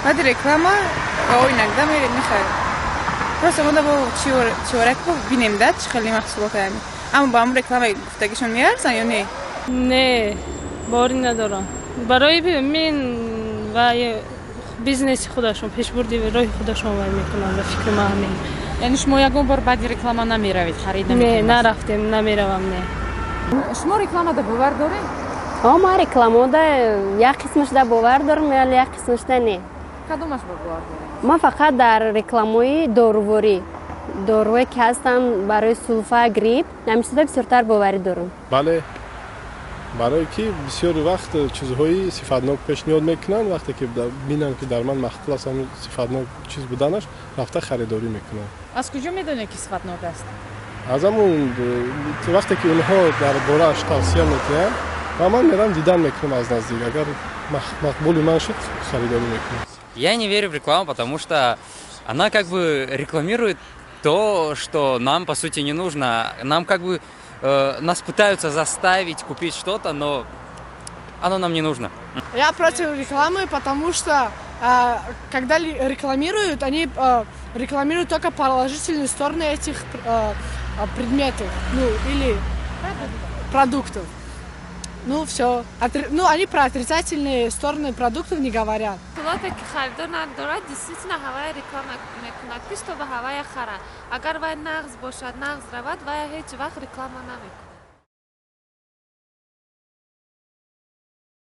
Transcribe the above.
Баъди реклама иногда мерем, мехарем. Просто мо да бо чиворак бинем да, чӣ хели маҳсулот ами, аммо ба ҳамн реклама гуфтагишон меарзан ё не? Не, боварӣ надорам. Барои мин ва бизнеси худашон, пешбурди роҳи худашон вай мекунанд, ба фикри ман ҳамин. Яъне шумо ягон бор баъди реклама намеравед, харид? Не, нарафтем, намеравам, не. Шумо рекламада бовар доред? О, ман рекламода як қисмашда бовар дорам, вале як қисмашда не. Кадомаш ба бовар доред? Ман фақат дар рекламои доруворӣ, дорувое ки ҳастанд барои сулфа, грипп, ҳамин чизо бисёртар боварӣ дорам. Бале, барое ки бисёри вақт чизҳои сифатнок пешниҳод мекунанд. Вақте ки бинам, ки дар ман маъқул аст ҳамин сифатнок чиз буданаш, рафта харидорӣ мекунам. Аз куҷо медонед, ки сифатнок аст? Аз ҳамун вақте ки онҳо дар борааш тавсия мекунанд ва ман мерам, дидан мекунам аз наздик. Агар мақбули ман шуд, харидорӣ мекунам. Я не верю в рекламу, потому что она как бы рекламирует то, что нам по сути не нужно. Нам как бы нас пытаются заставить купить что-то, но оно нам не нужно. Я против рекламы, потому что когда рекламируют, они рекламируют только положительные стороны этих предметов, ну или продуктов. Ну, все. Ну, они про отрицательные стороны продуктов не говорят. Маҳсулоте ки харидор надорад, действительно ҳавая реклама мекунад, ки чтобы ҳавая хара. Агар вай нағз бошад, нағз равад, вая ҳеҷ вақт реклама намекунад.